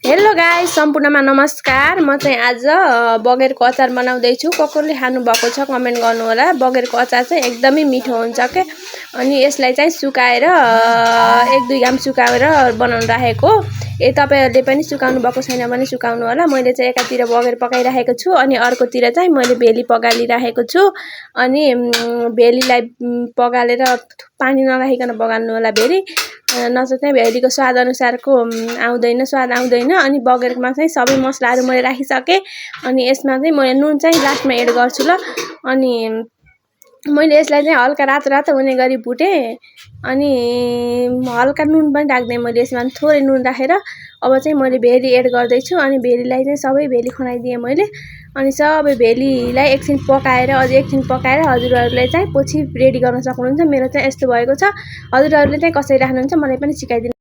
Hello guys, सम्पूर्णमा नमस्कार। म चाहिँ आज बगेरको अचार बनाउँदैछु। कसले खानु भएको छ कमेन्ट गर्नु होला। बगेरको अचार चाहिँ एकदमै मिठो हुन्छ के। अनि यसलाई चाहिँ सुकाएर 1-2 घाम सुकाएर बनाउन राखेको। तपाईहरुले पनि सुकाउनु भएको छैन भने सुकाउनु होला। मैले चाहिँ एकातिर बगेर पकाइराखेको छु अनि अर्कोतिर चाहिँ मैले भेली पगालिराखेको छु। अनि भेलीलाई पगालेर पानी नराखिकन पगाल्नु होला भेली, नत्र चाहिँ भेलीको स्वाद अनुसारको स्वाद आउँदैन। अनि बगेरमा चाहिँ सबै मसलाहरू मैले राखिसके। अनि यसमा चाहिँ मैले नुन चाहिँ लास्टमा एड गर्छु ल। अनि मैले यसलाई चाहिँ हल्का रातो हुने गरी भुटे। अनि हल्का नुन पनि राख्दै मैले यसमा थोरै नुन राखेर अब चाहिँ मैले भेली एड गर्दै छु। अनि भेलीलाई चाहिँ सबै भेली खनाइदिएँ मैले। अनि सबै भेलीलाई एकछिन पकाएर हजुरहरुले चाहिँ पछि रेडी गर्न सक्नुहुन्छ। मेरो चाहिँ यस्तो भएको छ। हजुरहरुले चाहिँ कसरी राख्नुहुन्छ मलाई पनि सिकाइदिनु।